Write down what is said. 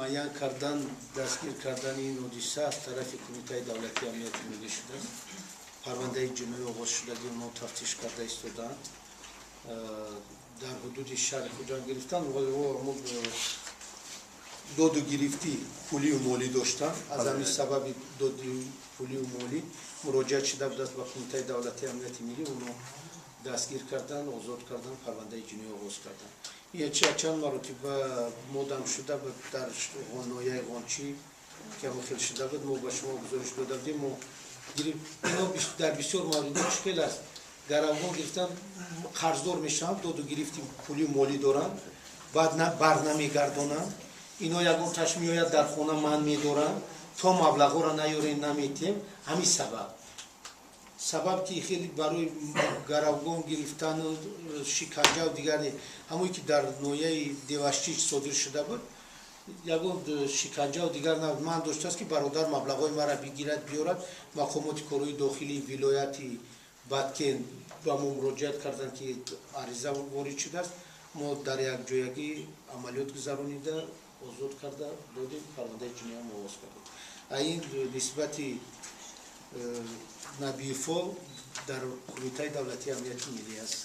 Муайян кардан, дастгир кардани ин ҳодиса аз тарафи Кумитаи давлатии амнияти миллӣ шудааст. Парвандаи ҷиноӣ оғоз шудаги, онҳо тафтиш карда истодаанд. Дар ҳудуди шаҳри Хуҷанд гирифтан, доду гирифтӣ пулию молӣ доштанд. Аз ҳамин сабаби доди пулию молӣ муроҷиат шуда будааст ба Кумитаи давлатии амнияти миллӣ. Онҳо дастгир кардан, озод кардан, парвандаи ҷиноӣ оғоз кардан. Чанд маротиба модам шуда буд дар ноҳияи Ғончӣ, ки ҳамон хел шуда буд, мо ба шумо гузориш дода будем. Мо ино дар бисёр мавридҳо чӣ хел аст: гаравгон гирифтан, қарздор мешаванд, доду гирифти пулию молӣ доранд, баъд бар намегардонанд. Ино ягон таш меояд, дар хона ман медоранд, то маблағҳоро наёрем, наметем. Ҳамин сабаб ки хеле барои гаравгон гирифтану шиканҷаву дигар не. Ҳамое ки дар ноҳияи Деваштич содир шуда буд, ягон шиканҷаву дигар набуд. Ман доштааст, ки бародар маблағҳои маро бигирад, биёрад. Мақомоти корҳои дохилии вилояти Баткен ба мо муроҷиат карданд, ки ариза ворид шудааст. Мо дар якҷоягӣ амалиёт гузаронида, озод карда додем, парвандаи ҷиноям оғоз кардем. Ин нисбати Набиевҳо дар Кумитаи давлатии амнияти миллӣ аст.